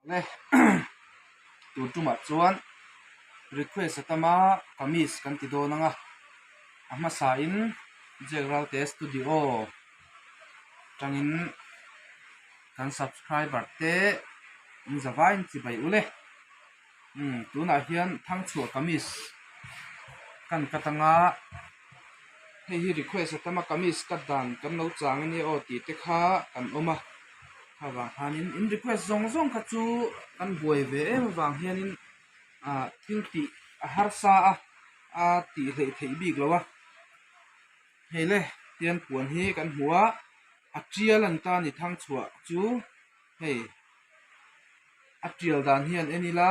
Le tun tumah chuan request a tam a kamis kan ti dawn ang a a hmasa in Jack Ralte studio tangin kan subscriber te in zavai in chibai ule umm tunah hian thangchhuah kamis kan cut anga hei hi request a tam a kamis cut dan kan lo chang ania aw tih te kha kan awm a. Kha vang khanin in request zawng zawng kha chu kan buai ve em avang hianin ah thil tih a harsa a a tih hleih theih bik lo a hei le tian puan hi kan hmu a a tial an ta ni thang chhuah chu hei a tial dan hian en ila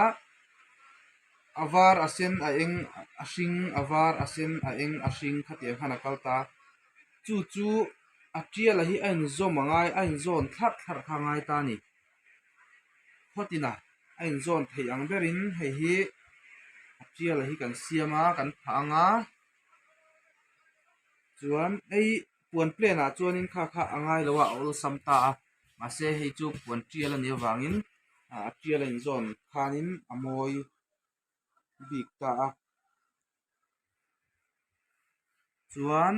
a var a sen a eng a hring a var a sen a eng a hring khatiang khan a kal ta chu chu. A tiala hi a inzawm a ngai a inzawn thlarh thlarh kha a ngai ta a ni khawtina a inzawn theih ang berin hei hi a tiala hi kan siam a kan phah ang a chuan hei puan plane ah chuanin kha kha a ngai lo a a awlsam ta a mahse hei chu puan tial a nih avangin a tial a inzawn khanin a mawi bik ta a chuan.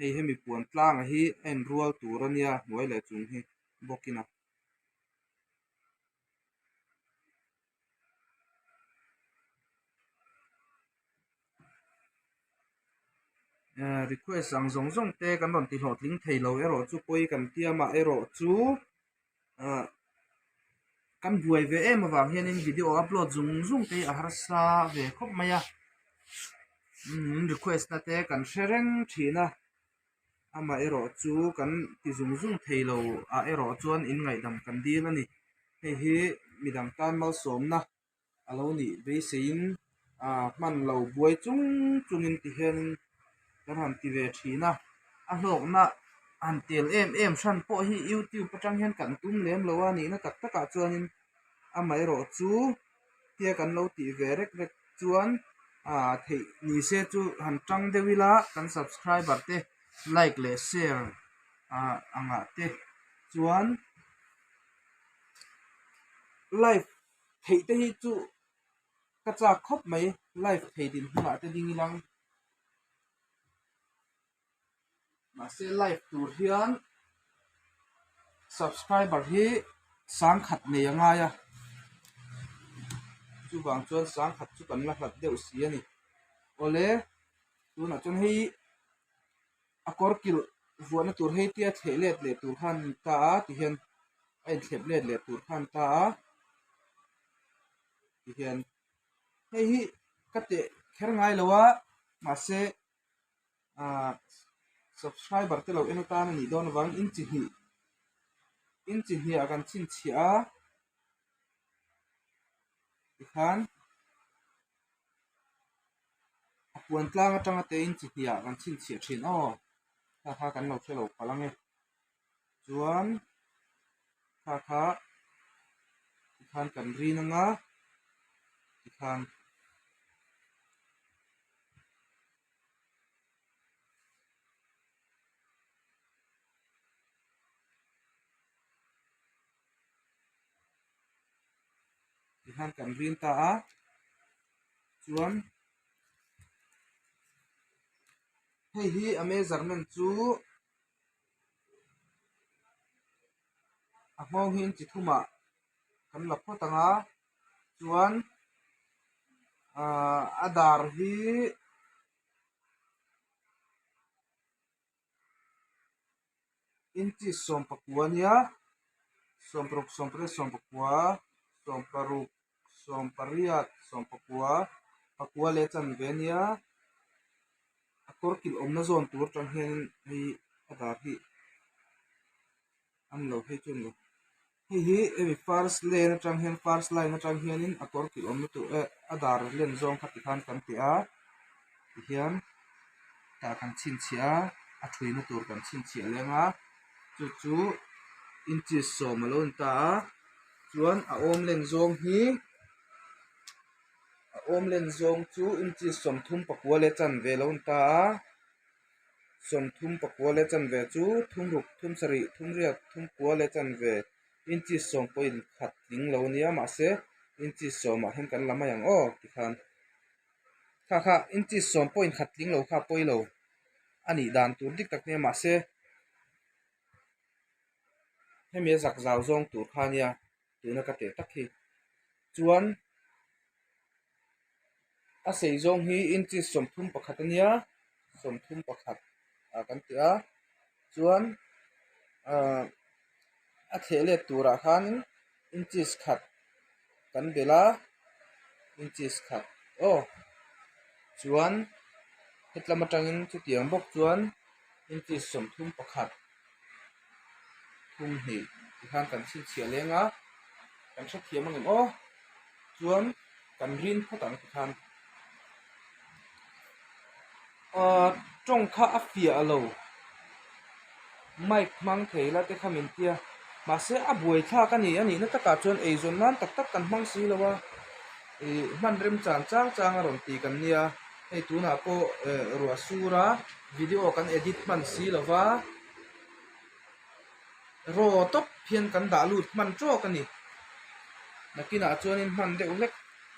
Hei hemi puan tlangah hi a inrual tur a nia hnuai leh chung hi bawkin a. Eh request ang zawng zawng te kan rawn ti hlawhtling thei lo erawh chu pawi kan tia mah erawh chu. ah kan buai ve em avang hianin video upload zung zung te hi a harsa ve khawp mai a umm request na te kan hre reng thin a amaherawh chu kan ti zung zung thei lo ah erawh chuan in ngaihdam kan dil a ni hei hi midang tan malsawmna. a lo nih beiseiin ah hman lo buai chung chungin ti hianin kan han ti ve thin a a hlawkna han tel em em hran pawh hi youtube atang hian kan tum lem lo a nihna tak takah chuanin amaherawh chu tia kan lo tih ve rek rek chuan ah theih ni se chu han tang deuh ila kan subscriber te like leh share ah angah te chuan live. Theih te hi chu ka chak khawp mai live thei din hmunah te ding ilang mahse live tur hian subscriber hi sangkhat nei a ngai a chuvang chuan sangkhat chu kan la hlat deuh si a ni awle tunah chuan hei a kawr kilh vuahna tur hei tia thleh let leh tur khan ta a tihian a inthlep let leh tur khan ta a tihian hei hi ka teh kher ngai lo a mahse ah subscriber te lo en atan a nih dawn avangin inchi hnih inchi hnih ah kan chhinchhiah a tikhan. A puan tlang atanga te in chi hniah kan chhinchhiah thin aw kha kha kan lo hre lo palh ang e chuan kha kha tikhan kan rin ang a tikhan. Tihian kan rin ta a chuan hei hi a measurement chu a nghawng hi chi thumah kan la phawt ang a chuan ahh a dar hi. Inches sawmpakua a nia sawmparuk sawmpariat sawmpakua sawmparuk sawmpariat sawmpakua pakua leh chanve a nia a kawr kilh awmna zawn tur atang hianin hei a dar hi a ni lo phei chu a ni lo hei hi hemi first lane atang hian first line atang hianin a kawr kilh awmna tur eh a dar len zawng kha tikhan kan ti a tihian tah kan chhinchhiah a a thuina tur kan chhinchhiah leng a chu chu inches sawm a lo ni ta a chuan a awm len zawng hi a awm len zawng chu inches 30 pakua leh chanve a lo ni ta a. 30 pakua leh chanve chu thum ruk thum sarih thum riat thum kua leh chanve inches sawm pawhin khat tling lo ania mahse inches sawmah hian kan la mai ang aw tikhan kha kha inches sawm pawhin khat tling lo kha a pawi lo a nih dan tur dik tak nia mahse hemi a zak zau zawng tur kha ania tuna ka teh tak hi chuan a sei zawng hi inches 31 ania 31 ah kan ti a chuan ahh a thleh let turah khan inches khat kan belh a inches khat aw chuan hetlam atangin chutiang bawk chuan inches 31 thum hnih tikhan kan chhinchhiah leng a kan hrethiam ang em aw chuan kan rin phawt ang tikhan ahh tawng kha a fiah lo mic hmang thei la te kha min tia mahse a buai thlak a ni a nihna takah chuan eizawn nan tak tak kan hmang si lo a ih hman rem chan chang chang a rawn ti kan nia hei tunah pawh eh ruah sur a video kan edit hman si lo va raw tawp hian kan dah lut hman tawk a ni nakinah chuanin hman deuh hlek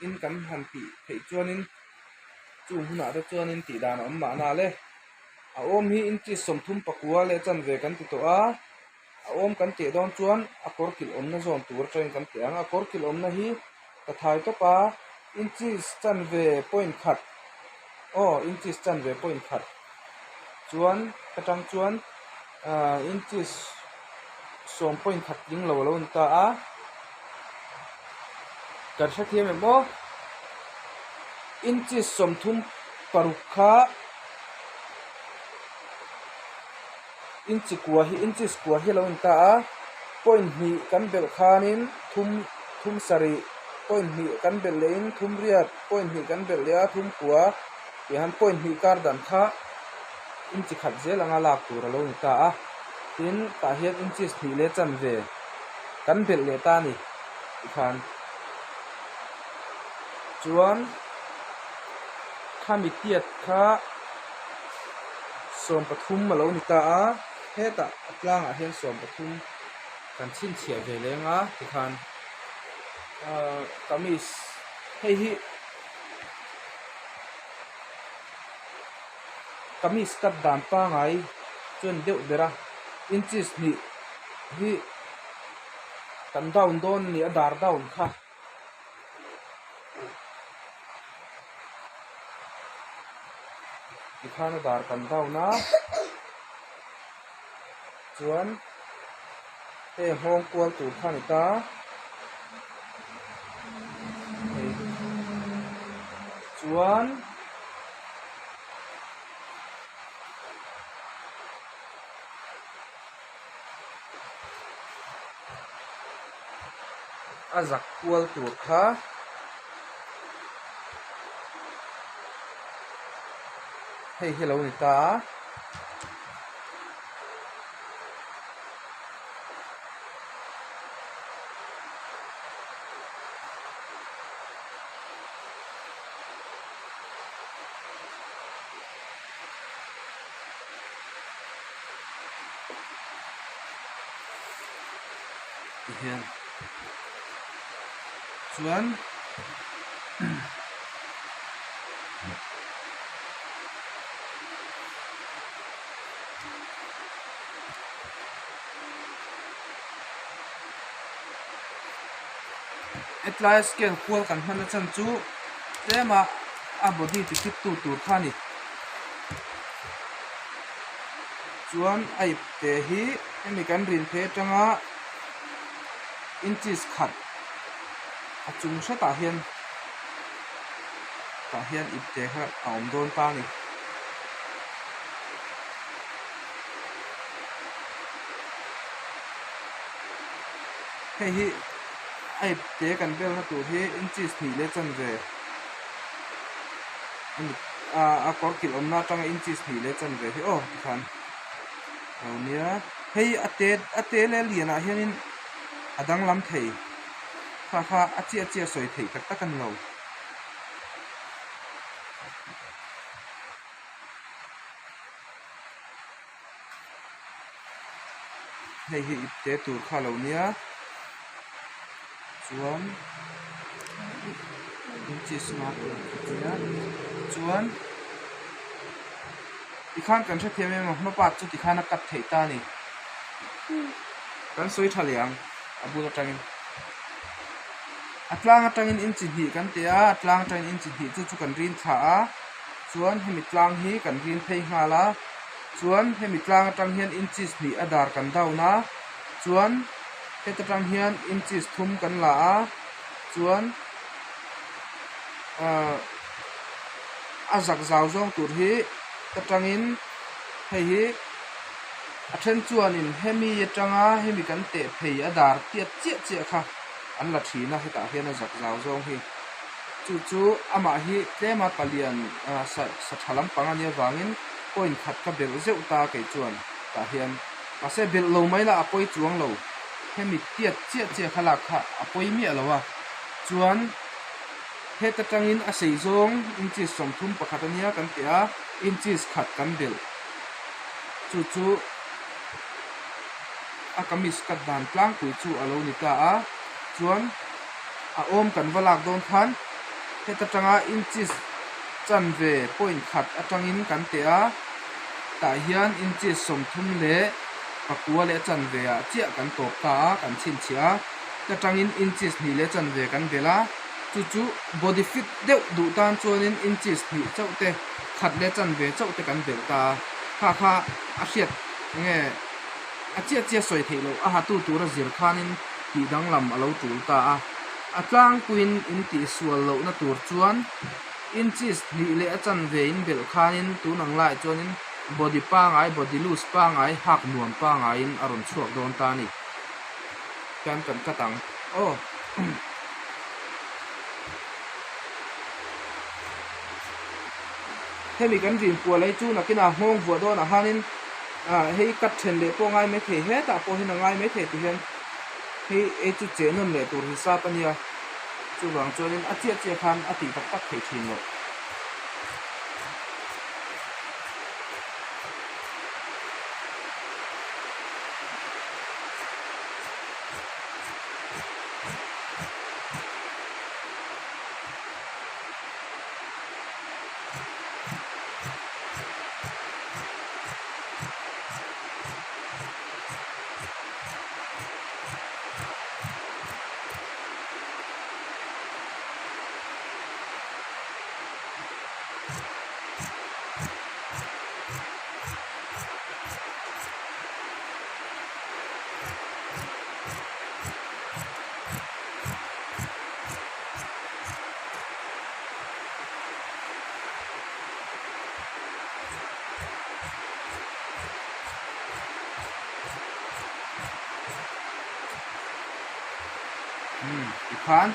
in kan han tih theih chuanin chung hunah te chuanin tih dan a awm mahna le a awm hi inches 34 leh chanve kan ti tawh a a awm kan teh dawn chuan a kawr kilh awmna zawn tur atangin kan teh ang a kawr kilh awmna hi ka thai tawp a inches chanve point khat aw inches chanve point khat chuan ka tang chuan ahh inches sawm point khat tling lo a lo ni ta a kan hrethiam em aw inches 36 kha inchi kua hi inches kua hi a lo ni ta a point hnih kan belh khanin thum thum sarih point hnih kan belh lehin thum riat point hnih kan belh leh a thum kua tih hian point hnih kar dan kha inchi khat zel anga lak tur a lo ni ta a tin tah hian inches hnih leh chanve kan belh leh ta a ni tikhan chuan khami tiat kha 13 a lo ni ta a hetah a tlangah hian 13 kan chhinchhiah ve leng a tikhan ahh kamis hei hi kamis cut dan pangai chuan deuh ber a inches hnih hi kan down dawn a ni a dar down kha. Tikhan a dar kan down a chuan hei a nghawng kual tur kha a ni ta hei chuan a zak kual tur kha hei hi a lo ni ta a. Tihian chuan hetlai scale kual kan hman na chan chu tlem a a body ti fit tu tur kha a ni chuan a ip te hi hemi kan rin phei atanga inches khat a chung hretah hian tah hian ip te kha a awm dawn ta a ni. Hei hi a ip te kan velna tur hi inches hnih leh chanve a ni a kawr kilh awmna atanga inches hnih leh chanve hi aw tikhan a lo nia hei a te a te leh a lianah hianin a danglam thei kha kha a chiah chiah sawi theih tak tak a ni lo. Hei hi ipte tur kha a lo nia chuan inches nga tur a nia chuan tikhan kan hrethiam em a hma part chu tikhan a cut theih ta a ni kan sawi tha leh ang a bul atangin a tlang atangin inchi hnih kan teh a a tlang atangin inchi hnih chu chu kan rin thla a chuan hemi tlang hi kan rin phei nghal a. Chuan hemi tlang atang hian inches hnih a dar kan down a, chuan heta tang hian inches thum kan la a, chuan ahh a zak zau zawng tur hi ta tangin hei hi a then chuanin hemi atanga hemi kan teh phei a dar tiat chiah chiah kha an la thin a hetah hian a zak zau zawng hi. Chu chu amah hi tlema palian ahh sa sa tha lampang a nih avangin point khat ka belh zeuh ta kei chuan tah hian mahse belh lo mai la a pawi chuang lo hemi tiat chiah chiah kha lak kha a pawi miah lo a chuan heta tangin a sei zawng inches 31 a nia kan tih a inches khat kan belh chu chu a kamis cut dan tlangpui chu a lo ni ta a chuan a awm kan va lak dawn khan heta tanga inches chanve point khat atangin kan teh a tah hian inches 34 leh chanve ah chiah kan tawp ta a kan chhinchhiah a ta tangin inches hnih leh chanve kan belh a chu chu body fit deuh duh tan chuanin inches hnih chauh te khat leh chanve chauh te kan belh ta a kha kha a hriat nge a chiah chiah sawi theih loh a hatu tura zir khanin tih danglam a lo tul ta a a tlangpuiin in tihsual lohna tur chuan inches hnih leh a chanve in belh khanin tun ang laiah chuanin body pangai body loose pangai hak nuam pangaiin a rawn chhuak dawn ta a ni hian kan cut ang aw. Hemi kan rin kual hi chu nakinah nghawng vuah dawnah khanin ah hei cut then leh pawh a ngai maithei hetah pawh hian a ngai maithei ti hian hei ei chu cheh nawn leh tur hisap a nia. Chuvang chuanin a chiah chiah khan a tih tak tak thei thin loh. Umm tikhan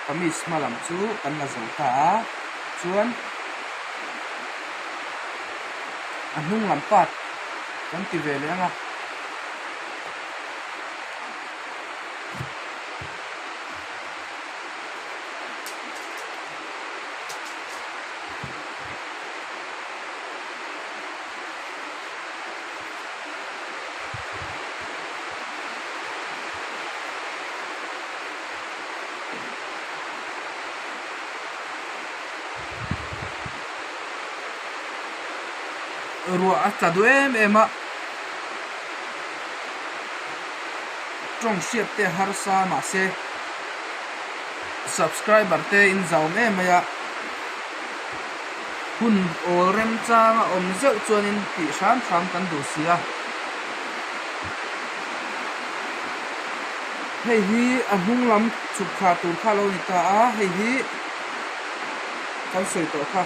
kamis hma lam chu kan la zo ta a chuan a hnung lam part kan ti ve leh ang a. Ruah a tla duh em em a tawng hriat te a harsa mahse subscriber te in zau em mai a. Hun awl remchang a awm zeuh chuanin tih hram hram kan duh si a. Hei hi a hnung lam chhuk thla tur kha a lo ni ta a, hei hi kan sawi tawh kha.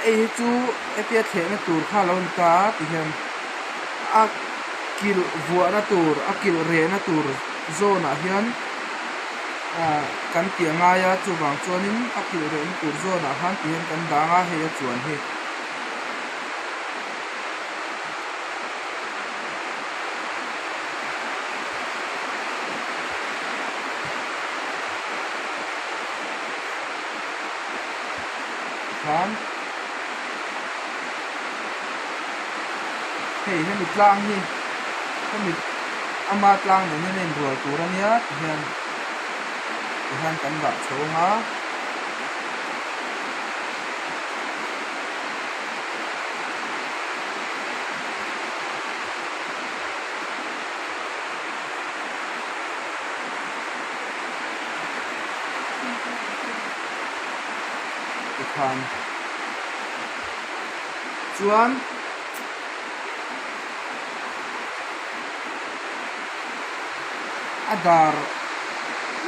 Hei hi chu hetia thlehna tur kha a lo ni ta a tihian a kilh vuahna tur a kilh rehna tur zawnah hian. ah kan tih a ngai a chuvang chuanin a kilh rehna tur zawnah khan ti hian kan dang a hei a chuan hi. Tikhan hei hemi tlang hi. Hemi ama tlang nen hian a inrual tur a nia tihian tihian kan dah chho ang a. Tikhan chuan a dar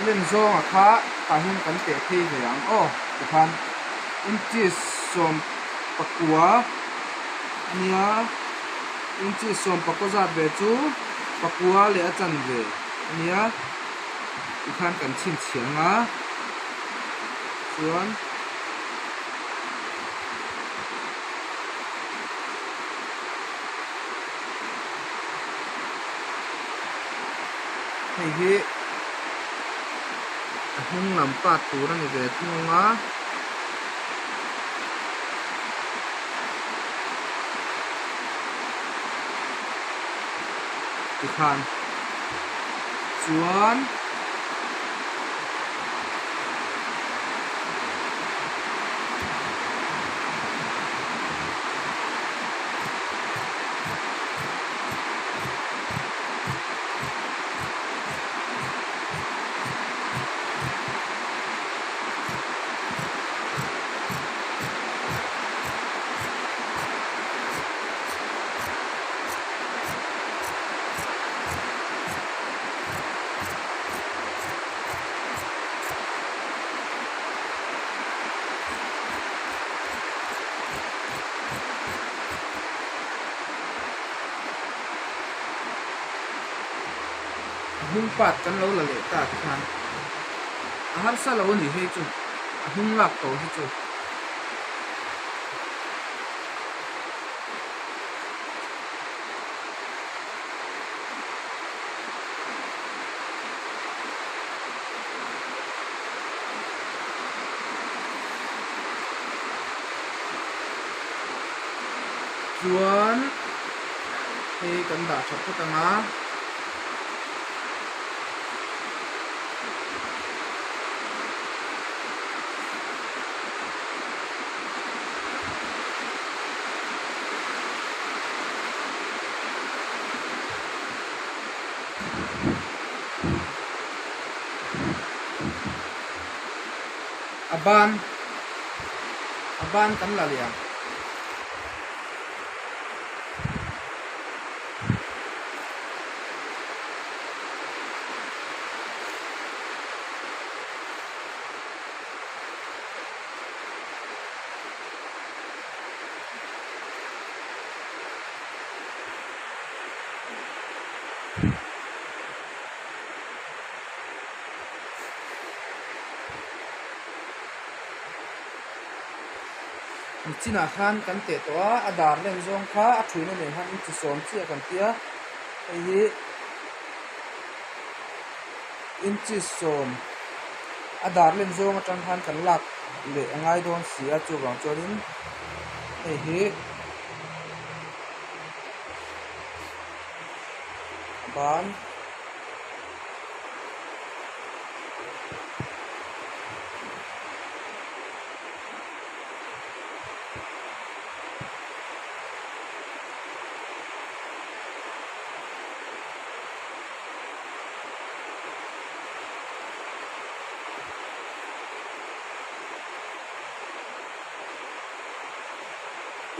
len zawnga kha tah hian kan teh phei ve ang aw tikhan inches 14 a nia inches 14 zat ve chu pakua leh a chanve a nia tikhan kan chhinchhiah ang a chuan. Hei hi a hnung lam part tur a ni ve thung ang a. Tikhan chuan. A hnung part kan lo la leh ta tikhan a harsa lo a ni hei chu a hnung lak tawh hi chu. Chuan hei kan dah tha phawt ang a. A ban a ban kan la leh ang. Nichinah khan kan teh tawh a, a dar len zawng kha a thuina nen khan inchi sawm chiah kan tia, hei hi inchi sawm a dar len zawng atang khan kan lak leh a ngai dawn si a chuvang chuanin hei hi ban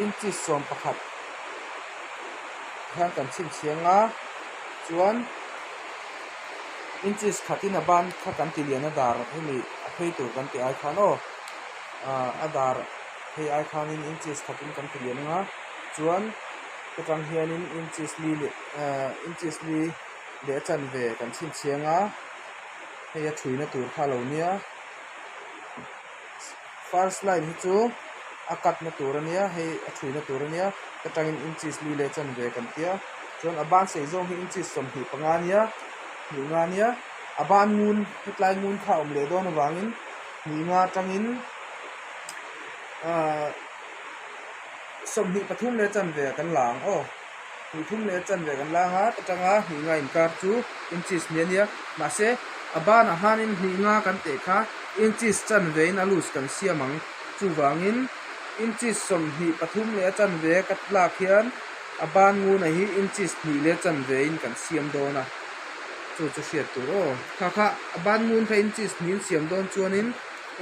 Inches 11 hian kan chhinchhiang a chuan inches khatin a ban kha kan ti lian a dar hemi a phei tur kan tih ai khan aw ah a dar phei ai khanin inches khatin kan ti lian ang a chuan hetiang hianin inches li leh ah inches li leh a chanve kan chhinchhiang a hei a thuina tur kha a lo nia first line hi chu a cut na tur a nia hei a thuina tur a nia ta tangin inches li leh chanve kan tia chuan a ban sei zawng hi inches 25 a nia hnih nga nia a ban ngun hetlai ngun kha a awm leh dawn avangin hnih nga tangin ahh 23 leh chanve ah kan la ang aw. Hnih thum leh a chanve kan la ang a, ta tanga hnih nga inkar chu inches hnih a nia. Mahse, a banah khanin hnih nga kan teh kha inches chanve in a loose kan siam ang. Chuvangin inches 23 leh a chanve ka lak hian a ban nguna hi inches hnih leh chanve in kan siam dawn a. Chu chu hriat tur aw. Kha kha a ban ngun kha inches hnih in siam dawn chuanin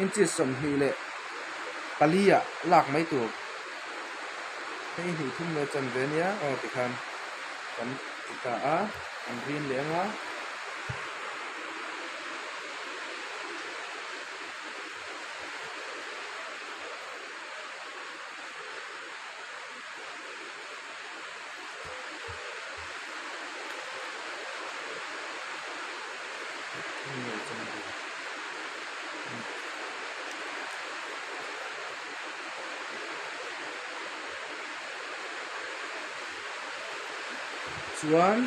inches 24 ah lak mai tur. Hei hnih thum leh chanve ania aw tikhan kan ti ta a kan rin leh ang a. Chuan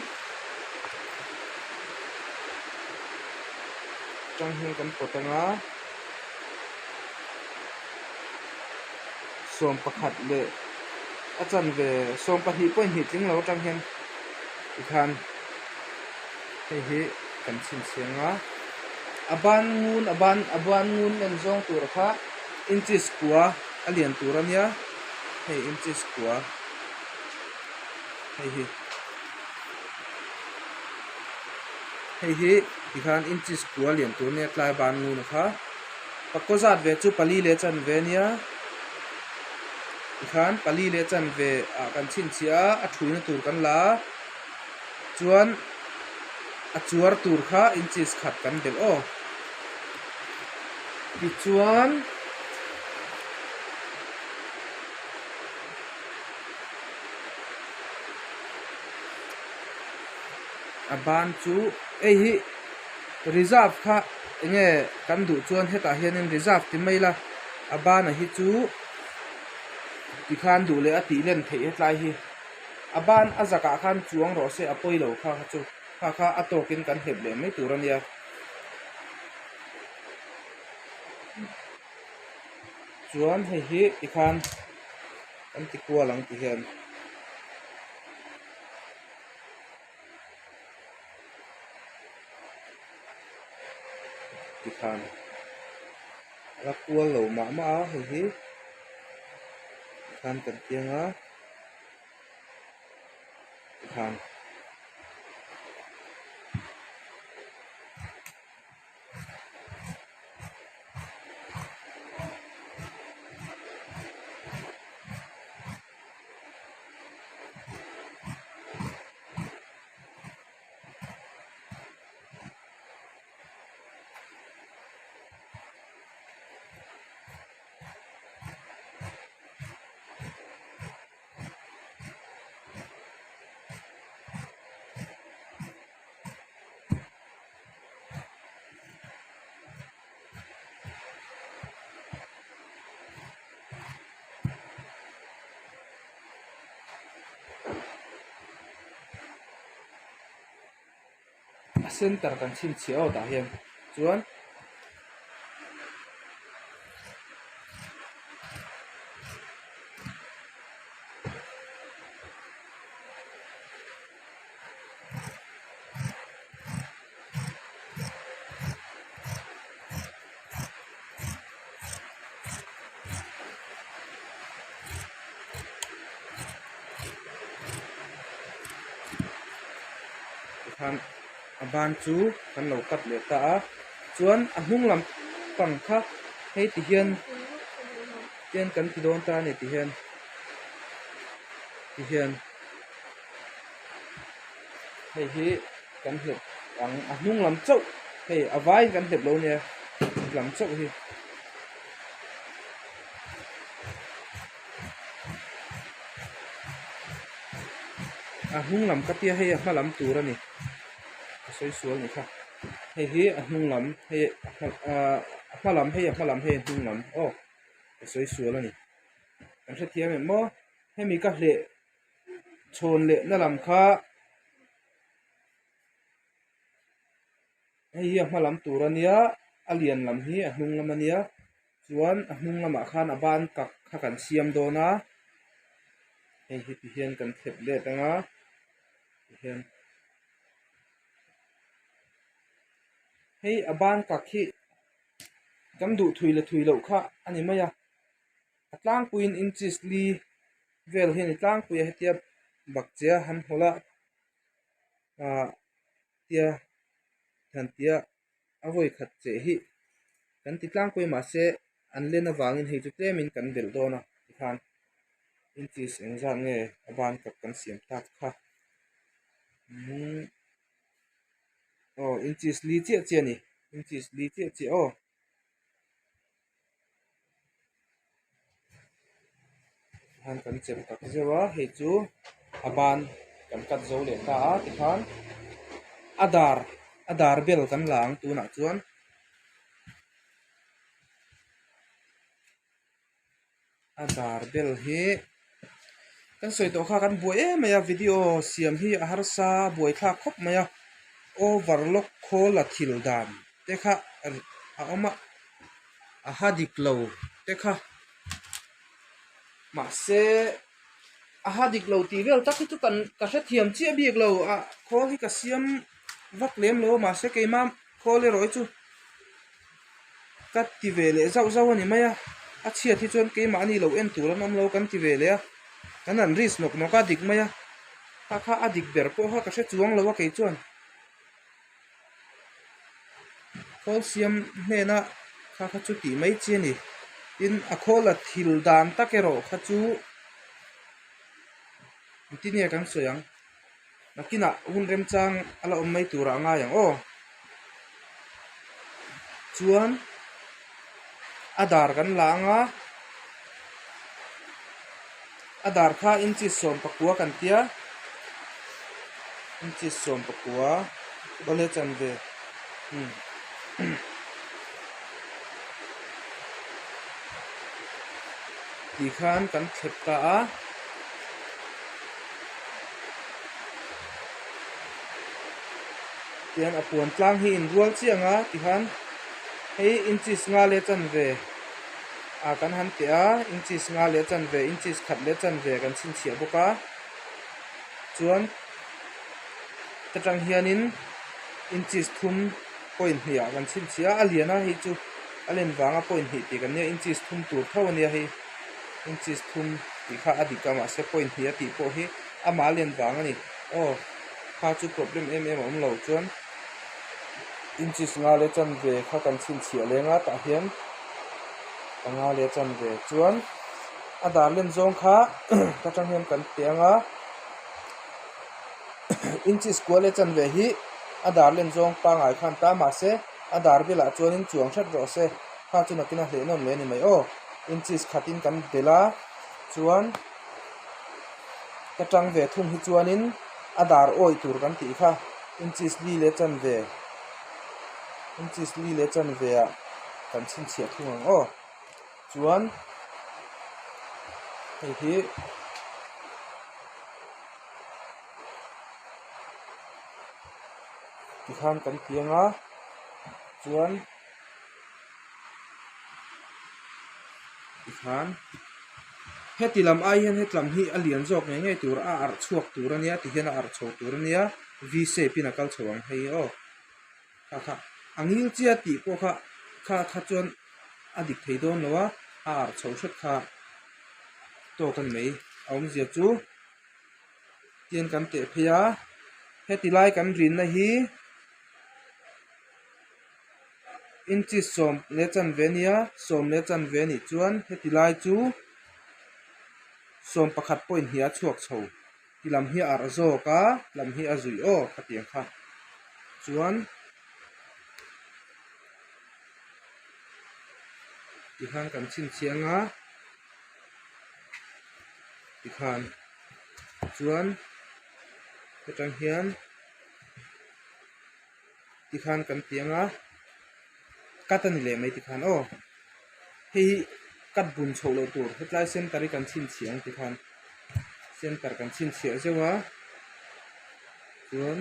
tang hian kan pawt ang a 11 leh a chanve 12 pawh inhnih tling lo atang hian tikhan hei hi kan chhinchhiah ang a a ban ngun a ban a ban ngun en zawng tur kha inches kua a lian tur a nia hei inches kua hei hi hei hi tikhan inches kua lian tur a nia tlai ban ngun a kha pakua zat ve chu pali leh chanve a nia tikhan pali leh chanve ah kan chhinchhiah a a thuina tur kan la a chuan a chuar tur kha inches khat kan belh aw. Tichuan a ban chu hei hi reserve kha eng nge kan duh chuan hetah hianin reserve ti mai ila a ban a hi chu tikhan duh leh a tih len theih hetlai hi a ban a zakah khan chuang rawh se a pawi lo kha kha chu kha kha a tawkin kan hlep leh mai tur a nia. Chuan hei hi tikhan kan ti kual ang ti hian tikhan a la kual lo mah mah a hei hi tikhan kan tiang a tikhan. A center kan chhinchhiah aw tah hian chuan Tikhan a ban chu kan lo cut leh ta a chuan a hnung lam pang kha hei ti hian tian kan ti dawn ta a ni ti hian ti hian. Hei hi kan hlep ang a hnung lam chauh hei a vaiin kan hlep lo nia lam chauh hi. A hnung lam ka tia hei a hma lam tur a ni ka sawi sual ni kha hei hi a hnung lam hei ahh a hma lam hei a hma lam hei a hnung lam aw ka sawi sual a ni kan hrethiam em maw hemi ka hleh. Chhawn lehna lam kha hei hi a hma lam tur a nia a lian lam hi a hnung lam a nia chuan a hnung lamah khan a ban kak kha kan siam dawn a hei hi ti hian kan thlep let ang a. hian hei a ban kak hi kan duh thui leh thui loh kha a ni mai a a tlangpuiin inches li vel hi a ni tlangpui a hetia bakcheh a han hawlh a ah tia han tia a vawi khat cheh hi kan ti tlangpui a mahse an len avangin hei chu tlemin kan belh dawn a tikhan inches engzat nge a ban khat kan siam tak kha umm aw inches li chiah chiah a ni inches li chiah chiah aw. Tikhan kan chem tak zeuh a hei chu a ban kan cut zo leh ta a tikhan a dar a dar bel kan la ang tunah chuan. A dar bel hi kan sawi tawh kha kan buai em mai a video siam hi a harsa buai thlak khawp mai a overlock khawl a thil dan te kha a awm a a ha dik lo te kha mahse a ha dik lo tih vel tak hi chu kan ka hrethiam chiah bik lo a khawl hi ka siam vak lem lo a mahse keimah khawl erawh hi chu. Ka ti ve leh zauh zauh a ni mai a, a chhiat hi chuan keimahni lo en tur an awm lo kan ti ve leh a, kan han risk nawk nawk a dik mai a, kha kha a dik ber pawh kha ka hre chuang lo a kei chuan khawl siam hnena kha kha chu tih mai chi a ni, tin a khawl a thil dan tak erawh kha chu engtin nge kan sawi ang. Nakinah hun remchang a la awm mai turah a ngai ang aw. Chuan a dar kan la ang a, a dar kha inches 19 kan tia, inches 19 awle chanve umm. Ti khan kan thlep ta a. Tihian a puan tlang hi inrual chiah ang a tikhan hei inches nga leh chanve ah kan han teh a inches nga leh chanve inches khat leh chanve kan chhinchhiah bawk a chuan ta tang hianin inches thum point hnih ah kan chhinchhiah a a lian a hei chu a len vanga point hnih tih kan nia inches thum tur tho a nia hei inches thum tih kha a dik a mahse point hnih a tih pawh hi amah a len vang a ni aw kha chu problem em em a awm lo chuan inches nga leh chanve kha kan chhinchhiah leng a tah hian panga leh chanve chuan a dar len zawng kha ta tang hian kan pe ang a inches kua leh chanve hi a dar len zawng pangai khan ta mahse a dar bulah chuanin chuang hret rawh se kha chu nakin a hleh nawn leh a ni mai aw inches khatin kan bel a chuan ka tang ve thung hi chuanin a dar awih tur kan tih kha inches li leh chanve inches li leh chanve ah kan chhinchhiah thung ang aw chuan hei hi tikhan kan ti ang a chuan tikhan heti lam ai hian hetlam hi a lian zawk ngei ngei tur a arh chhuak tur a nia tihian a arh chho tur a nia v shape in a kal chho ang hei aw kha kha a ngil chiah tih pawh kha kha kha chuan a dik thei dawn lo a a arh chho hret kha tawk a ni mai a awmzia chu. Tian kan teh phei a heti lai kan rinna hi inches sawm leh chanve a nia sawm leh chanve a nih chuan heti lai chu sawm pakhat pawhin hnih a chhuak chho ti lam hi a arh zawk a lam hi a zuih aw khatiang kha chuan tikhan kan chhinchhiah ang a. Tikhan chuan hetang hian tikhan kan ti anga cut a ni leh mai tikhan aw hei hi cut bun chhoh loh tur hetlai center hi kan chhinchhiah ang tikhan center kan chhinchhiah zeuh a chuan.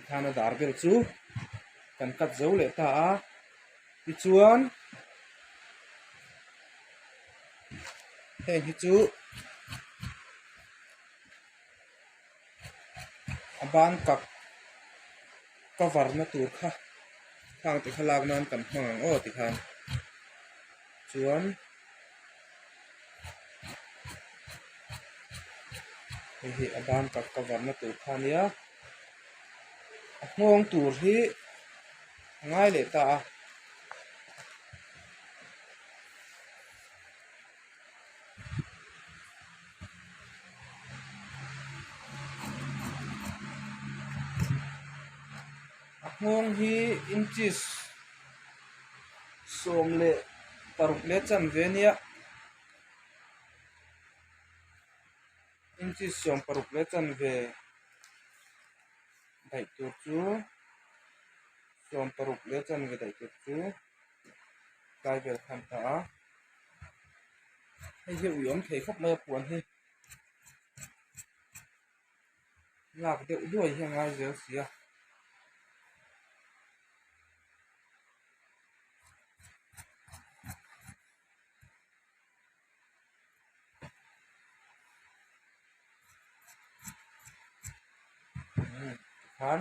Tikhan a dar vel chu kan cut zo leh ta a tichuan heng hi chu a ban kak cover na tur kha khang te kha lak nan kan hmang ang aw tikhan chuan. Hei hi a ban kak cover na tur kha a nia a nghawng tur hi a ngai leh ta a. A nghawng hi inches 16 leh chanve a nia inches 16 leh chanve daih tur chu 16 leh chanve daih tur chu tlai vel khan ta a hei hi ui awm thei khawp mai a puan hi lak deuh duai hi a ngai zel si a. Tikhan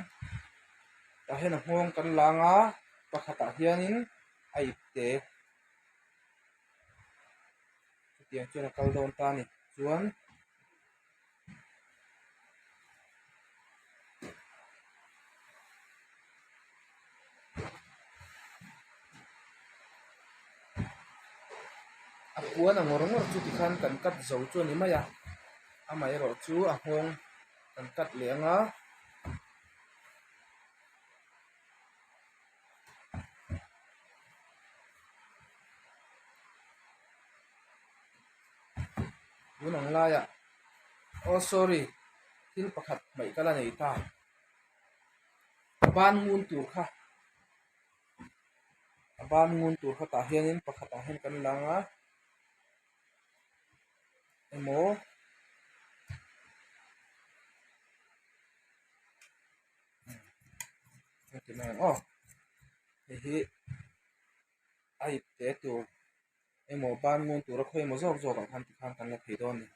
tah hian a nghawng kan lang a pakhatah hianin a ipte chutiang chuan a kal dawn ta a ni chuan. A puan a ngawr ngawr chu tikhan kan cut zo chu a ni mai a amaherawh chu a nghawng kan cut leh ang a. Tun ang laiah aw sorry thil pakhat hmaih ka la nei ta a ban ngun tur kha a ban ngun tur kha tah hianin pakhatah hian kan lang a emaw heti mai ang aw hei hi a ip te tur. emaw ban ngun tura khawi emaw zawk zawk ah khan tikhan kan la thei dawn a ni.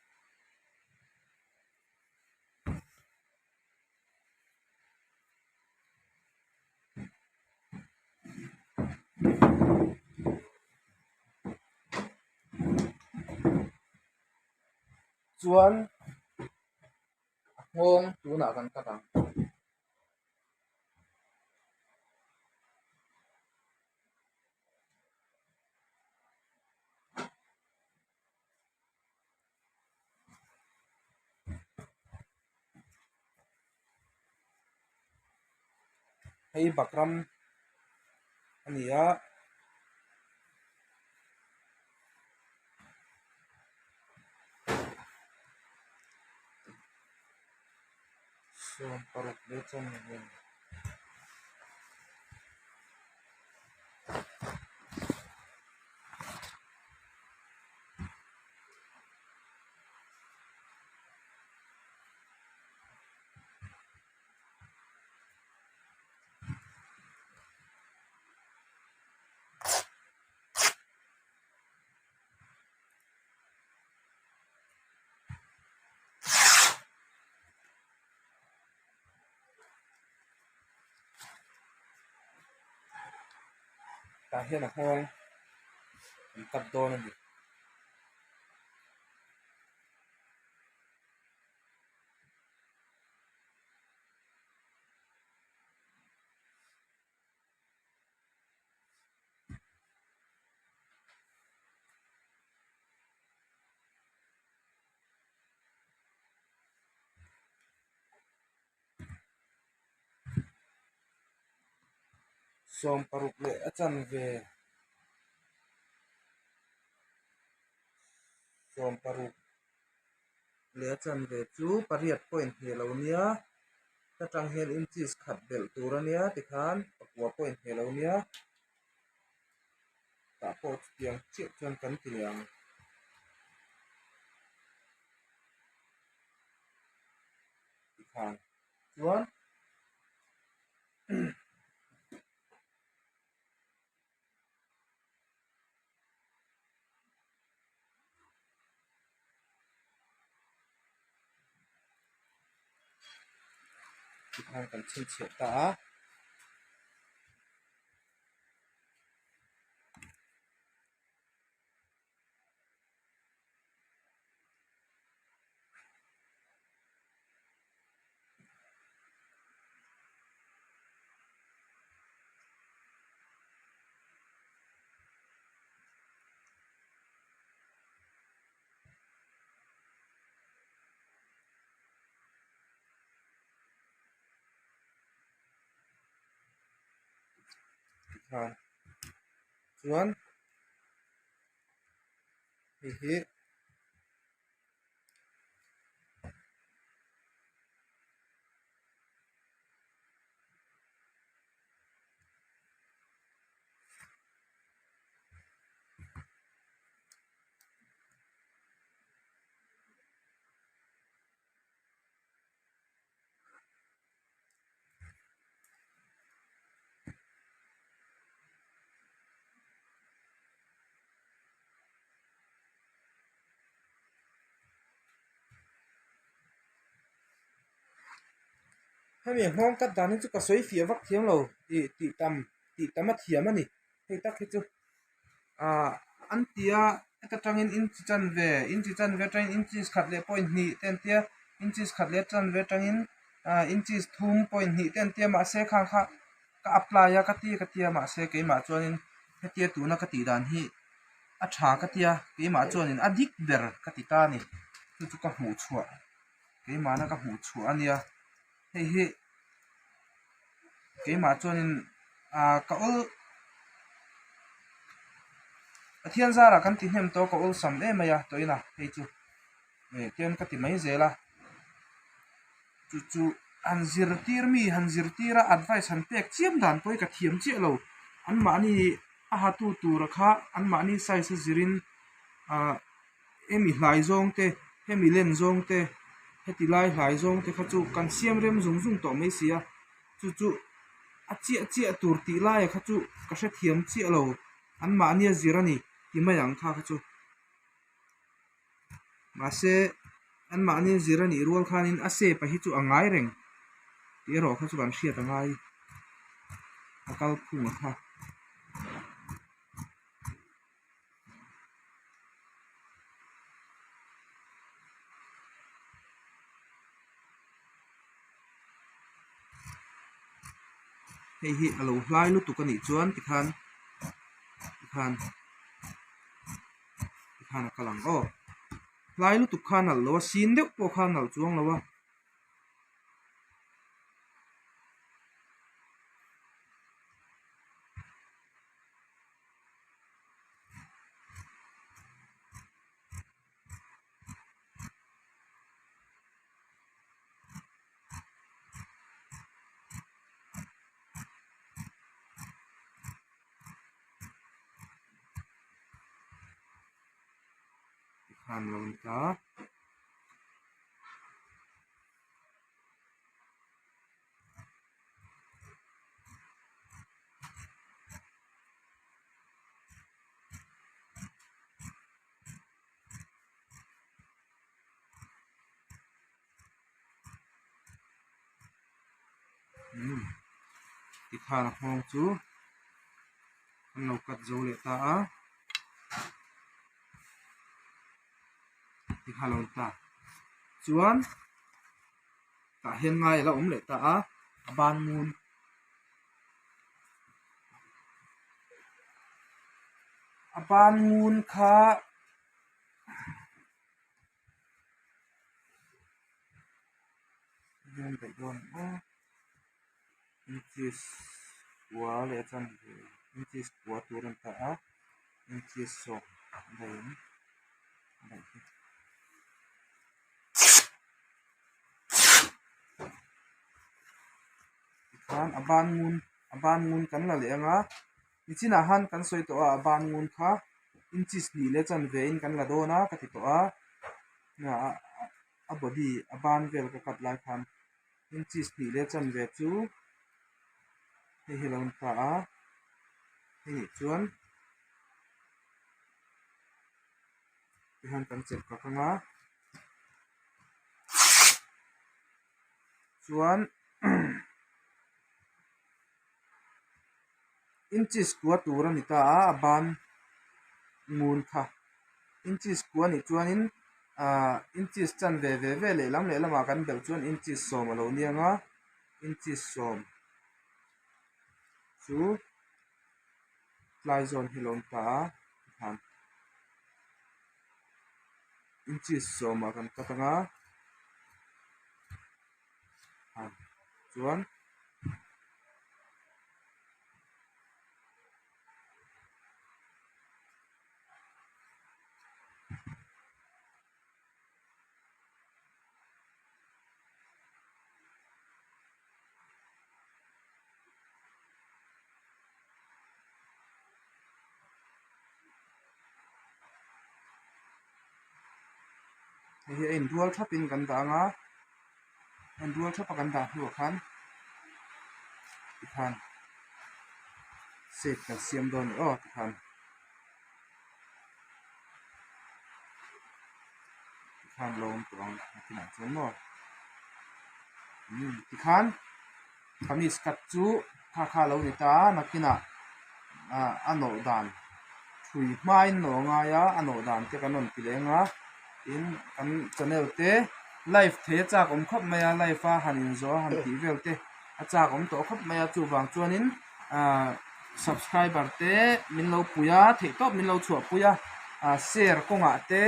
Chuan a nghawng tunah kan cut ang. Hei Bakram a ni a. 16 leh chanve. Tah hian a nghawng an cut dawn a ni. 16 leh a chanve 16 leh a chanve chu pariat pawh inhmeh lo nia ta tang hian inches khat belh tur a nia tikhan pakua pawh inhmeh lo nia tah pawh chutiang chiah chuan kan ti leh ang. Tikhan chuan. Tikhan kan chhinchhiah ta a. Tikhan chuan hei hi Hemi nghawng kat dan hi chu ka sawi fiah vak thiam lo tih tih tam tih tam a thiam a ni hei tak hi chu ah an ti a heta tangin inchi chanve inchi chanve atangin inches khat leh point hnih te an tia inches khat leh chanve atangin ah inches thum point hnih te an tia mahse khang kha ka apply a ka ti ka tia mahse keimah chuanin hetia tuna ka tih dan hi a tha ka tia keimah chuanin a dik ber ka ti ta a ni chu chu ka hmuh chhuah keimahna ka hmuh chhuah a nia hei hi keimah chuanin ah ka awl Pathian zarah kan ti hnem tawh ka awlsam em mai a tawhin a hei chu eh tian ka ti mai zel a chu chu han zirtir mi han zirtir a advice han pek chiam dan pawh hi ka thiam chiah lo anmahni a hatu tura kha anmahni size a zirin ah hemi hlai zawng te hemi len zawng te heti lai hlai zawng te kha chu kan siam rem zung zung tawh mai si a chu chu a chiah chiah tur tih laia kha chu ka hrethiam chiah lo anmahni a zir a ni ti mai ang kha kha chu mahse anmahni a zir a nih rual khanin a shape a hi chu a ngai reng tih erawh kha chu kan hriat a ngai a kalphung a kha. Hei hi a lo hlai lutuk a nih chuan tikhan tikhan tikhan a kal ang aw hlai lutuk kha a nalh lo a sin deuh pawh kha a nalh chuang lo a. Tikhan lo ni ta. Umm tikhan a nghawng chu an lo cut zo leh ta a tikhan a lo ni ta chuan tah hian ngai a la awm leh ta a a ban ngun. A ban ngun kha ngun daih dawn aw inches kua leh a chanve inches kua tur a ni ta a inches sawm daih ang daih hi. Tikhan a ban ngun a ban ngun kan la leh ang a nichinah han kan sawi tawh a a ban ngun kha inches hnih leh chanve in kan la dawn a ka ti tawh a a body a ban vel ka cut lai khan inches hnih leh chanve chu. Hei hi a lo ni ta a, hei nih chuan tihian kan chelh kak ang a chuan inches kua tur a ni ta a a ban ngun kha inches kua nih chuanin ahh inches chanve ve ve lehlam lehlamah kan belh chuan inches sawm a lo ni ang a inches sawm chu tlai zawn hi a lo awm ta a tikhan inches sawmah kan cut ang a chuan. Hei hi a inrual thapin kan dah ang a a inrual thapa kan dah hnuah khan tikhan shape kan siam dawn a ni aw tikhan. Tikhan lo awm tawh ang nakinah chuan maw umm tikhan kamis cut chu kha kha a lo ni ta a nakinah ah a nawh dan thui hmain nawh a ngai a a nawh dan te kan rawn ti leng a tin kan channel te live thei a chak awm khawp mai a live a han inzawh a han tih vel te a chak awm tawh khawp mai a chuvang chuanin ah subscriber te min lo pui a theih tawp min lo chhuah pui a ah share kawngah te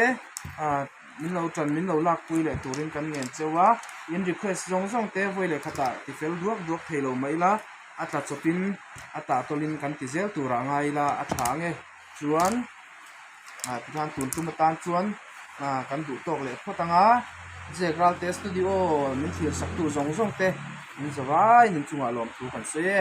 ah min lo tan min lo lak pui leh turin kan ngen cheu a in request zawng zawng te vawi leh khatah ti fel duak duak thei lo mai ila a tla chawpin a tah tawlhin kan ti zel turah ngai ila a tha ang e chuan ah tikhan tun tum atan chuan ah kan duh tawk leh phawt ang a Jack Ralte studio min thlir sak tu zawng zawng te min zavaiin inchungah lawmthu kan sawi e.